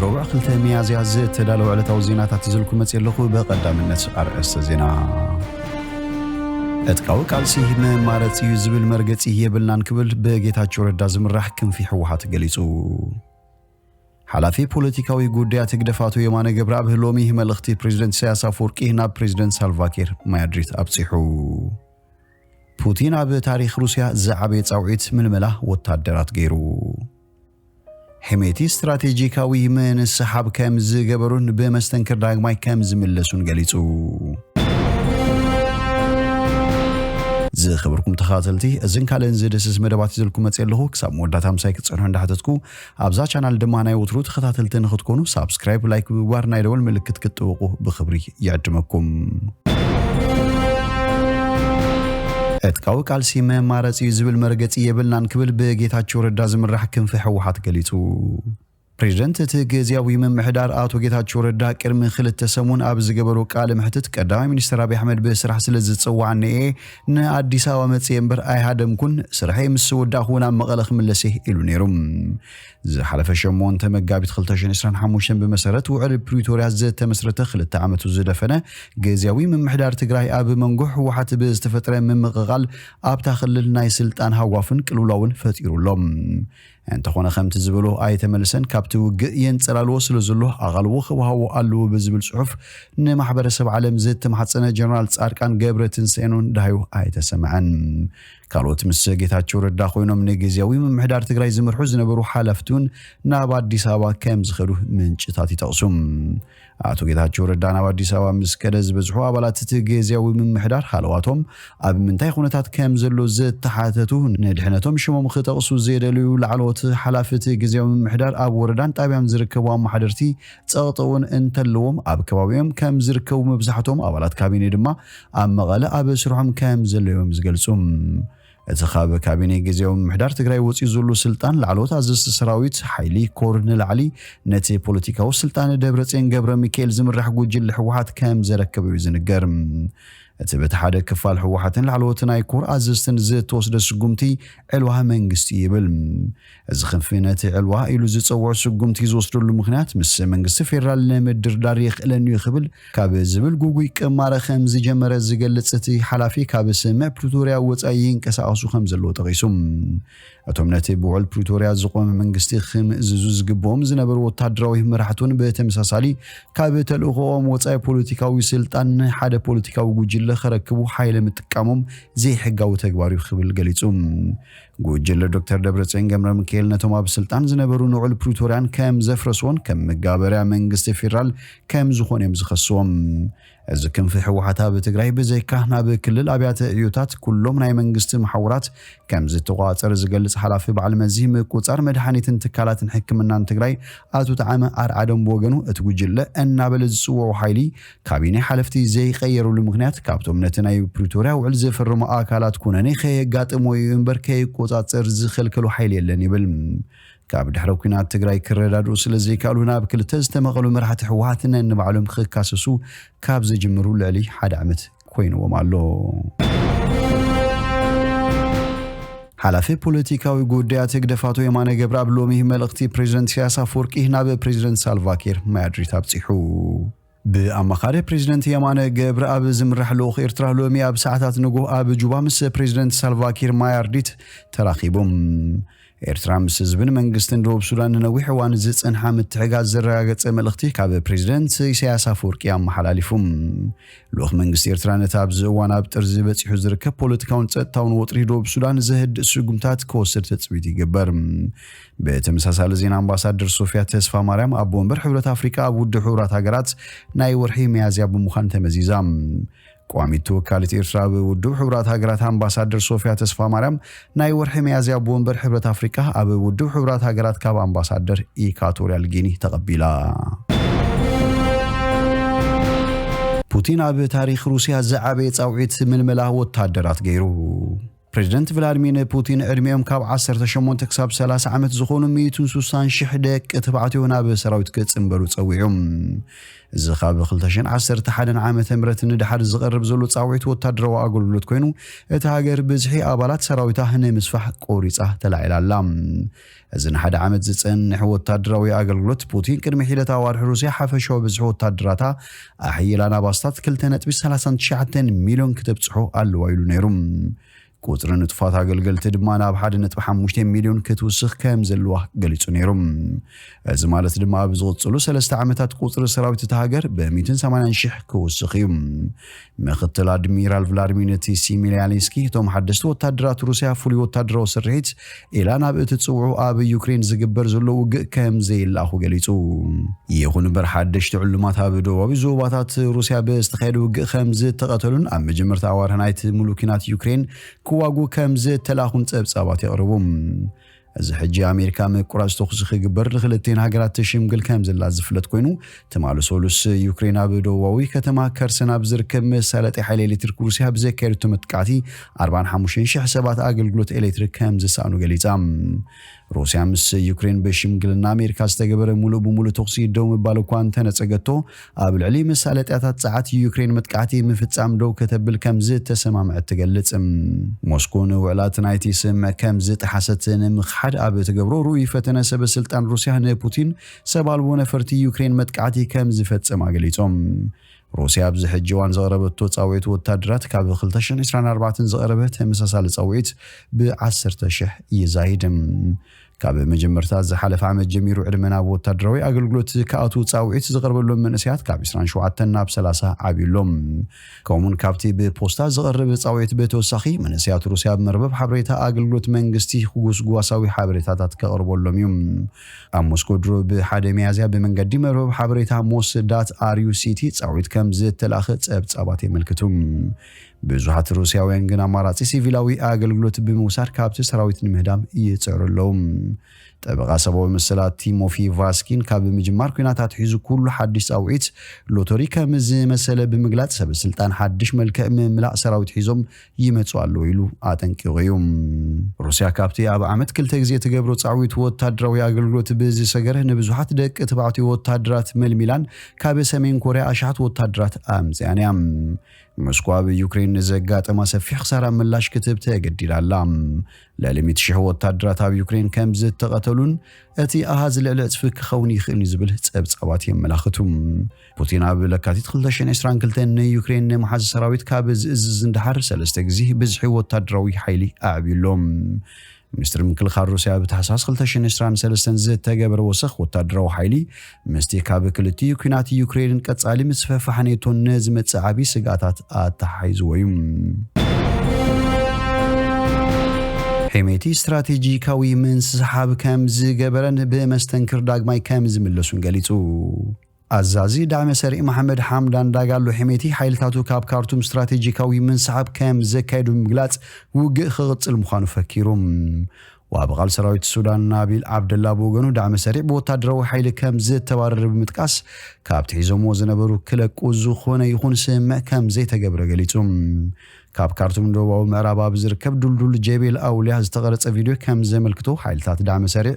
ሮብዕ ክልተ ሚያዝያ ዝተዳለወ ዕለታዊ ዜናታት ዝልኩ መጽእ ኣለኹ። ብቐዳምነት ኣርእስተ ዜና። ዕጥቃዊ ቃልሲ መማረጺ እዩ ዝብል መርገጺ የብልናን ክብል ብጌታቸው ረዳ ዝምራሕ ክንፊ ህወሓት ገሊጹ። ሓላፊ ፖለቲካዊ ጉዳያት ህግደፍ ኣቶ የማነ ገብረኣብ ሎሚ መልእኽቲ ፕሬዚደንት ኢሳያስ ኣፈወርቂ ናብ ፕሬዚደንት ሳልቫኪር ማያድሪት ኣብጺሑ። ፑቲን ኣብ ታሪኽ ሩስያ ዝዓበየ ጻውዒት ምልመላ ወታደራት ገይሩ። ሕሜቲ ስትራቴጂካዊ ምንስሓብ ከም ዝገበሩን ብመስተንክር ዳግማይ ከም ዝምለሱን ገሊጹ። ዝኸበርኩም ተኸታተልቲ፣ እዝን ካልእን ዝድስስ መደባት ይዘልኩም መጽእ ኣለኹ። ክሳብ መወዳእታ ምሳይ ክትጸንሑ እንዳሓተትኩ፣ ኣብዛ ቻናል ድማ ናይ ወትሩ ተኸታተልቲ ንኽትኮኑ ሳብስክራይብ፣ ላይክ ብምግባር ናይ ደወል ምልክት ክትጥውቁ ብኽብሪ ይዕድመኩም። ዕጥቃዊ ቃልሲ መማረጺ እዩ ዝብል መርገጺ የብልናን ክብል ብጌታቸው ረዳ ዝምራሕ ክንፊ ህወሓት ገሊጹ። ፕሬዚደንት እቲ ግዝያዊ ምምሕዳር ኣቶ ጌታቸው ረዳ ቅድሚ ክልተ ሰሙን ኣብ ዝገበሮ ቃለ መሕትት፣ ቀዳማይ ሚኒስትር ኣብይ ኣሕመድ ብስራሕ ስለ ዝጸዋዕኒ እየ ንኣዲስ ኣበባ መጽየ እምበር ኣይሃደምኩን፣ ስርሐይ ምስ ወዳእኹ ናብ መቐለ ክምለስ እየ ኢሉ ነይሩ። ዝሓለፈ ሸሞንተ መጋቢት ክልተ ሽሕን ዕስራን ሓሙሽተን ብመሰረት ውዕል ፕሪቶርያ ዝተመስረተ ክልተ ዓመቱ ዝደፈነ ግዝያዊ ምምሕዳር ትግራይ ኣብ መንጎ ህወሓት ብዝተፈጥረ ምምቕቓል ኣብታ ክልል ናይ ስልጣን ሃዋፍን ቅልውላውን ፈጢሩ ኣሎ። እንተኾነ ከምቲ ዝበሎ ኣይተመልሰን፣ ካብቲ ውግእ የንጸላልዎ ስለ ዘሎ ኣቓልቦ ክወሃቦ ኣለዎ ብዝብል ጽሑፍ ንማሕበረሰብ ዓለም ዝተማሕጸነ ጀነራል ጻድቃን ገብረ ትንሳኤ እውን ደሃዩ ኣይተሰምዐን። ካልኦት ምስ ጌታቸው ረዳ ኮይኖም ንግዝያዊ ምምሕዳር ትግራይ ዝመርሑ ዝነበሩ ሓለፍቲ እውን ናብ ኣዲስ ኣበባ ከም ዝኸዱ ምንጭታት ይጠቕሱ። ኣቶ ጌታቸው ረዳ ናብ ኣዲስ ኣበባ ምስ ከደ ዝበዝሑ ኣባላት እቲ ግዝያዊ ምምሕዳር ሃለዋቶም ኣብ ምንታይ ኩነታት ከም ዘሎ ዝተሓተቱ፣ ንድሕነቶም ሽሞም ክጠቕሱ ዘይደልዩ ላዕለዎት ሓላፊ እቲ ግዝያዊ ምምሕዳር ኣብ ወረዳን ጣብያን ዝርከቡ ኣመሓደርቲ ጸቕጢ እውን እንተለዎም ኣብ ከባቢኦም ከም ዝርከቡ፣ መብዛሕትኦም ኣባላት ካቢኔ ድማ ኣብ መቐለ ኣብ ስርሖም ከም ዘለዎም ዝገልጹ። እቲ ካብ ካቢኔ ግዝያዊ ምምሕዳር ትግራይ ወፂኡ ዘሎ ስልጣን ላዕለዎት ኣዘዝቲ ሰራዊት ሓይሊ ኮር ንላዕሊ ነቲ ፖለቲካዊ ስልጣን ደብረፅዮን ገብረ ሚካኤል ዝምራሕ ጉጅለ ህወሓት ከም ዘረከበ እዩ ዝንገር። እቲ በቲ ሓደ ክፋል ህወሓትን ላዕለዎት ናይ ኮር ኣዘዝትን ዝተወስደ ስጉምቲ ዕልዋ መንግስቲ ይብል። እዚ ክንፊ ነቲ ዕልዋ ኢሉ ዝፀውዖ ስጉምቲ ዝወስደሉ ምኽንያት ምስ መንግስቲ ፌዴራል ንምድርዳር የኽእለኒ እዩ ክብል ካብ ዝብል ጉጉይ ቅማረ ከም ዝጀመረ ዝገልጽ እቲ ሓላፊ፣ ካብ ስምምዕ ፕሪቶርያ ወጻኢ ይንቀሳቐሱ ከም ዘለዉ ጠቒሱ። እቶም ነቲ ብውዕል ፕሪቶርያ ዝቖመ መንግስቲ ክምእዝዙ ዝግብኦም ዝነበሩ ወታደራዊ መራሕቲ እውን ብተመሳሳሊ ካብ ተልእኾኦም ወጻኢ ፖለቲካዊ ስልጣን ንሓደ ፖለቲካዊ ጉጅለ ከረክቡ ሓይሊ ምጥቃሞም ዘይሕጋዊ ተግባር እዩ ክብል ገሊጹ። ጉጅለ ዶክተር ደብረጽዮን ገብረ ሚካኤል ነቶም ኣብ ስልጣን ዝነበሩ ንውዕል ፕሪቶርያን ከም ዘፍረስዎን ከም መጋበርያ መንግስቲ ፌዴራል ከም ዝኾነ እዮም ዝኸስዎም። እዚ ክንፊ ህወሓት ኣብ ትግራይ ብዘይካ ናብ ክልል ኣብያተ ዕዮታት ኩሎም ናይ መንግስቲ መሓውራት ከም ዝተቋጸረ ዝገልጽ ሓላፊ በዓል መዚ ምቁጻር መድሓኒትን ትካላትን ሕክምናን ትግራይ ኣቶ ጠዓመ ኣርዓዶም ብወገኑ፣ እቲ ጉጅለ እናበለ ዝጽውዖ ሓይሊ ካቢኔ ሓለፍቲ ዘይቀየሩሉ ምኽንያት ካብቶም ነቲ ናይ ፕሪቶርያ ውዕል ዝፈረሙ ኣካላት ኩነኔ ከየጋጥሞ እዩ እምበር ከይቆጻጸር ዝኸልከሉ ሓይሊ የለን ይብል። ካብ ድሕረ ኲናት ትግራይ ክረዳድኡ ስለ ዘይከኣሉ ናብ ክልተ ዝተመቐሉ መራሕቲ ህወሓት ነንባዕሎም ክካሰሱ ካብ ዝጅምሩ ልዕሊ ሓደ ዓመት ኮይንዎም ኣሎ። ሓላፊ ፖለቲካዊ ጉዳያት ህግደፍ ኣቶ የማነ ገብረኣብ ሎሚ መልእኽቲ ፕሬዚደንት ኢሳያስ ኣፈወርቂ ናብ ፕሬዚደንት ሳልቫኪር ማያድሪት ኣብጺሑ። ብኣማኻሪ ፕሬዚደንት የማነ ገብረኣብ ዝምራሕ ልኡኽ ኤርትራ ሎሚ ኣብ ሰዓታት ንግሆ ኣብ ጁባ ምስ ፕሬዚደንት ሳልቫኪር ማያርዲት ተራኺቡ። ኤርትራ ምስ ህዝብን መንግስትን ደቡብ ሱዳን ንነዊሕ እዋን ዝጸንሓ ምትሕጋዝ ዘረጋገጸ መልእኽቲ ካብ ፕሬዚደንት ኢሳያስ ኣፈወርቂ ኣመሓላሊፉ። ልኡኽ መንግስቲ ኤርትራ ነቲ ኣብዚ እዋን ኣብ ጥርዚ በጺሑ ዝርከብ ፖለቲካውን ጸጥታውን ወጥሪ ደቡብ ሱዳን ዘህድእ ስጉምታት ክወስድ ትጽቢት ይግበር። ብተመሳሳሊ ዜና ኣምባሳደር ሶፊያ ተስፋ ማርያም ኣቦ ወንበር ሕብረት ኣፍሪቃ ኣብ ውድብ ሕቡራት ሃገራት ናይ ወርሒ ሚያዝያ ብምዃን ተመዚዛ። ቋሚት ተወካሊት ኤርትራ ኣብ ውድብ ሕቡራት ሃገራት ኣምባሳደር ሶፊያ ተስፋ ማርያም ናይ ወርሒ ሚያዝያ ኣቦ ወንበር ሕብረት ኣፍሪቃ ኣብ ውድብ ሕቡራት ሃገራት ካብ ኣምባሳደር ኢኳቶርያል ጊኒ ተቐቢላ። ፑቲን ኣብ ታሪኽ ሩስያ ዝዓበየ ጻውዒት ምልመላ ወታደራት ገይሩ። ፕሬዚደንት ቭላድሚር ፑቲን ዕድሚኦም ካብ ዓሰርተ ሸሞንተ ክሳብ ሰላሳ ዓመት ዝኾኑ ሚእትን ስሳን ሽሕ ደቂ ተባዕትዮ ናብ ሰራዊት ክጽንበሩ ጸዊዑ። እዚ ካብ ክልተ ሽሕን ዓሰርተ ሓደን ዓመተ ምህረት ንድሓር ዝቐርብ ዘሎ ጻውዒት ወታደራዊ ኣገልግሎት ኮይኑ፣ እታ ሃገር ብዝሒ ኣባላት ሰራዊታ ንምስፋሕ ቆሪጻ ተላዒላ ኣላ። እዚ ንሓደ ዓመት ዝጸንሕ ወታደራዊ ኣገልግሎት፣ ፑቲን ቅድሚ ሒደት ኣዋርሕ ሩስያ ሓፈሻዊ ብዝሒ ወታደራታ ኣሕይላ ናብ ኣስታት ክልተ ነጥቢ ሰላሳን ትሽዓተን ሚልዮን ክተብጽሖ ኣለዋ ኢሉ ነይሩ። ቁጽሪ ንጡፋት ኣገልገልቲ ድማ ናብ ሓደ ነጥቢ ሓሙሽተ ሚልዮን ክትውስኽ ከም ዘለዋ ገሊጹ ነይሩ። እዚ ማለት ድማ ኣብ ዝቕጽሉ ሰለስተ ዓመታት ቁጽሪ ሰራዊት እታ ሃገር ብሚእትን ሰማንያን ሽሕ ክውስኽ እዩ። ምክትል ኣድሚራል ቭላድሚር ቲሲሚልያኒስኪ፣ እቶም ሓደስቲ ወታደራት ሩስያ ፍሉይ ወታደራዊ ስርሒት ኢላ ናብ እትጽውዑ ኣብ ዩክሬን ዝግበር ዘሎ ውግእ ከም ዘይለኣኹ ገሊጹ። ይኹን እምበር ሓደሽቲ ዕሉማት ኣብ ደቡባዊ ዞባታት ሩስያ ብዝተኻየደ ውግእ ከም ዝተቐተሉን ኣብ መጀመርታ ኣዋርሕ ናይቲ ምሉእ ኲናት ዩክሬን ክዋጉ ከም ዝተላእኹን ጸብጻባት የቕርቡ። እዚ ሕጂ ኣሜሪካ ምቁራጽ ተኹሲ ክግበር ንክልቲኤን ሃገራት ትሽምግል ከም ዘላ ዝፍለጥ ኮይኑ፣ ትማሊ ሰሉስ ዩክሬን ኣብ ደቡባዊ ከተማ ከርሰን ኣብ ዝርከብ መሳለጢ ሓይሊ ኤሌክትሪክ ሩስያ ብዘካየደቶ መጥቃዕቲ ኣርባዓን ሓሙሽተን ሽሕ ሰባት ኣገልግሎት ኤሌክትሪክ ከም ዝሰኣኑ ገሊጻ። ሩስያ ምስ ዩክሬን ብሽምግልና ኣሜሪካ ዝተገበረ ሙሉእ ብሙሉእ ተኹሲ ደው ምባል እኳ እንተነጸገቶ፣ ኣብ ልዕሊ መሳለጥያታት ጸዓት ዩክሬን መጥቃዕቲ ምፍጻም ደው ከተብል ከም ዝተሰማምዐት ትገልጽ። ሞስኮ ንውዕላት ናይቲ ስምምዕ ከም ዝጠሓሰት ንምኽሓድ ኣብ እትገብሮ ርኡይ ፈተነ፣ ሰበ ስልጣን ሩስያ ንፑቲን ሰብ ኣልቦ ነፈርቲ ዩክሬን መጥቃዕቲ ከም ዝፈጸማ ገሊጾም። ሩስያ ኣብዚ ሕጂ እዋን ዘቕረበቶ ጻውዒት ወታደራት ካብ ክልተ ሽሕን ዕስራን ኣርባዕተን ዝቐረበ ተመሳሳሊ ጻውዒት ብዓሰርተ ሽሕ ይዛይድ። ካብ መጀመርታ ዝሓለፈ ዓመት ጀሚሩ ዕድመ ናብ ወታደራዊ ኣገልግሎት ክኣትዉ ጻውዒት ዝቐርበሎም መንእሰያት ካብ ዕስራን ሸውዓተን ናብ ሰላሳ ዓብዩሎም። ከምኡውን ካብቲ ብፖስታ ዝቐርብ ጻውዒት ብተወሳኺ፣ መንእሰያት ሩስያ ኣብ መርበብ ሓበሬታ ኣገልግሎት መንግስቲ ጉስጓሳዊ ሓበሬታታት ከቕርበሎም እዩ። ኣብ ሞስኮ ድሮ ብሓደ ሚያዝያ ብመንገዲ መርበብ ሓበሬታ ሞስ ዳት ኣር ዩ ሲ ቲ ጻውዒት ከም ዝተላእኸ ጸብጻባት የመልክቱ። ብዙሓት ሩስያውያን ግን ኣማራጺ ሲቪላዊ ኣገልግሎት ብምውሳድ ካብቲ ሰራዊት ንምህዳም ይጽዕሩ ኣለዉ። ጠበቓ ሰብኣዊ መሰላት ቲሞፊ ቫስኪን፣ ካብ ምጅማር ኲናት ኣትሒዙ ኩሉ ሓድሽ ጻውዒት ሎተሪ ከም ዝመሰለ ብምግላጽ፣ ሰበ ስልጣን ሓድሽ መልክዕ ምምላእ ሰራዊት ሒዞም ይመጹ ኣለዉ ኢሉ ኣጠንቂቑ እዩ። ሩስያ ካብቲ ኣብ ዓመት ክልተ ግዜ ትገብሮ ጻውዒት ወታደራዊ ኣገልግሎት ብዝሰገረ፣ ንብዙሓት ደቂ ተባዕትዮ ወታደራት መልሚላን ካብ ሰሜን ኮርያ ኣሽሓት ወታደራት ኣምጽኣን እያ። ሞስኮ ኣብ ዩክሬን ንዘጋጠማ ሰፊሕ ክሳራ ምላሽ ክትህብ ተገዲዳ ኣላ። ልዕሊ ሚእቲ ሽሕ ወታደራት ኣብ ዩክሬን ከም ዝተቐተሉን እቲ ኣሃዝ ልዕሊ ዕጽፊ ክኸውን ይኽእል እዩ ዝብል ጸብጻባት የመላኽቱ። ፑቲን ኣብ ለካቲት ክልተ ሽሕን ዕስራን ክልተን ንዩክሬን ንምሓዝ ሰራዊት ካብ ዝእዝዝ ንደሓር ሰለስተ ግዜ ብዝሒ ወታደራዊ ሓይሊ ኣዕብዩ ኣሎ። ሚኒስትሪ ምክልኻል ሩስያ ኣብ ታሕሳስ ክልተ ሽሕን ዕስራን ሰለስተን ዝተገበረ ወሰኽ ወታደራዊ ሓይሊ፣ ምስቲ ካብ ክልቲኡ ኲናት ዩክሬንን ቀጻሊ ምስፍሕፋሕ ኔቶን ንዝመጽእ ዓቢ ስግኣታት ኣተሓሒዝዎ እዩ። ሄሜቲ ስትራቴጂካዊ ምንስሓብ ከም ዝገበረን ብመስተንክር ዳግማይ ከም ዝምለሱን ገሊጹ። ኣዛዚ ዳዕመ ሰሪዕ መሓመድ ሓምዳን ዳጋሎ ሄሜቲ፣ ሓይልታቱ ካብ ካርቱም ስትራቴጂካዊ ምንስሓብ ከም ዘካየዱ ብምግላጽ፣ ውግእ ክቕጽል ምዃኑ ፈኪሩ። ወሃቢ ቃል ሰራዊት ሱዳን ናቢል ዓብደላ ብወገኑ፣ ዳዕመ ሰሪዕ ብወታደራዊ ሓይሊ ከም ዝተባረረ ብምጥቃስ፣ ካብቲ ሒዞምዎ ዝነበሩ ክለቁ ዝኾነ ይኹን ስምምዕ ከም ዘይተገብረ ገሊጹ። ካብ ካርቱም ደቡባዊ ምዕራብ ኣብ ዝርከብ ዱልዱል ጀቤል ኣውልያ ዝተቐረጸ ቪድዮ ከም ዘመልክቶ፣ ሓይልታት ዳዕመ ሰሪዕ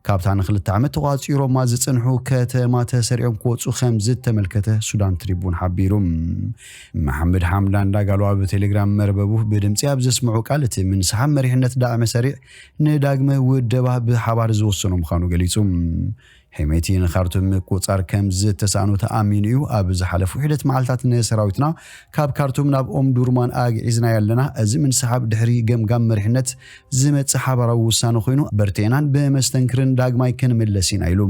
ካብታ ንክልተ ዓመት ተቋጺሮማ ዝጽንሑ ከተማ ተሰሪዖም ክወጹ ከም ዝተመልከተ ሱዳን ትሪቡን ሓቢሩ። መሓመድ ሓምዳን ዳጋሎ ኣብ ቴሌግራም መርበቡ ብድምጺ ኣብ ዘስምዖ ቃል፣ እቲ ምንስሓብ መሪሕነት ዳዕመ ሰሪዕ ንዳግመ ውደባ ብሓባር ዝወሰኖ ምዃኑ ገሊጹ። ሄሜቲ ንኻርቱም ምቁጻር ከም ዝተሳእኖ ተኣሚኑ እዩ። ኣብ ዝሓለፉ ሒደት መዓልታት ንሰራዊትና ካብ ካርቱም ናብ ኦምዱርማን ኣግዒዝና ያለና። እዚ ምንስሓብ ድሕሪ ገምጋም መሪሕነት ዝመጽእ ሓባራዊ ውሳነ ኮይኑ፣ በርቲዕናን ብመስተንክርን ዳግማይ ክንምለስ ኢና ኢሉ።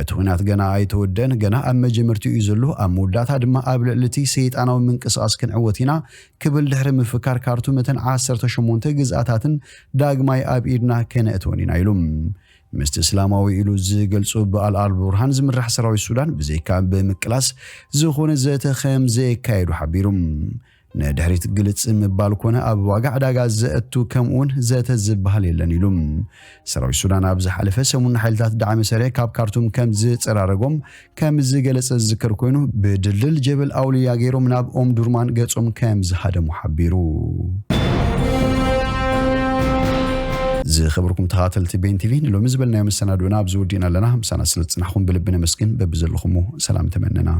እቲ ኲናት ገና ኣይተወደአን፣ ገና ኣብ መጀመርትኡ እዩ ዘሎ። ኣብ መወዳእታ ድማ ኣብ ልዕሊ እቲ ሰይጣናዊ ምንቅስቓስ ክንዕወት ኢና ክብል ድሕሪ ምፍካር፣ ካርቱም እተን ዓሰርተ ሸሞንተ ግዝኣታትን ዳግማይ ኣብ ኢድና ከነእትወን ኢና ኢሉ። ምስቲ እስላማዊ ኢሉ ዝገልጹ ብኣል ኣልቡርሃን ዝምራሕ ሰራዊት ሱዳን ብዘይካ ብምቅላስ ዝኾነ ዘተ ከም ዘየካየዱ ሓቢሩ። ንድሕሪት ግልጽ ምባል ኮነ ኣብ ዋጋ ዕዳጋ ዘእቱ ከምኡውን ዘተ ዝበሃል የለን ኢሉ። ሰራዊት ሱዳን ኣብ ዝሓለፈ ሰሙን ንሓይልታት ዳዕመ ሰሪዕ ካብ ካርቱም ከም ዝጸራረጎም ከም ዝገለጸ ዝዝከር ኮይኑ፣ ብድልድል ጀበል ኣውልያ ገይሮም ናብ ኦምዱርማን ገጾም ከም ዝሃደሙ ሓቢሩ። ዝኸበርኩም ተኸታተልቲ ቤን ቲቪ፣ ንሎሚ ዝበልናዮ መሰናድኦና ኣብዚ ወዲእና ኣለና። ምሳና ስለ ዝጽናሕኩም ብልቢ ነመስግን። በብዘለኹሞ ሰላም ተመነና።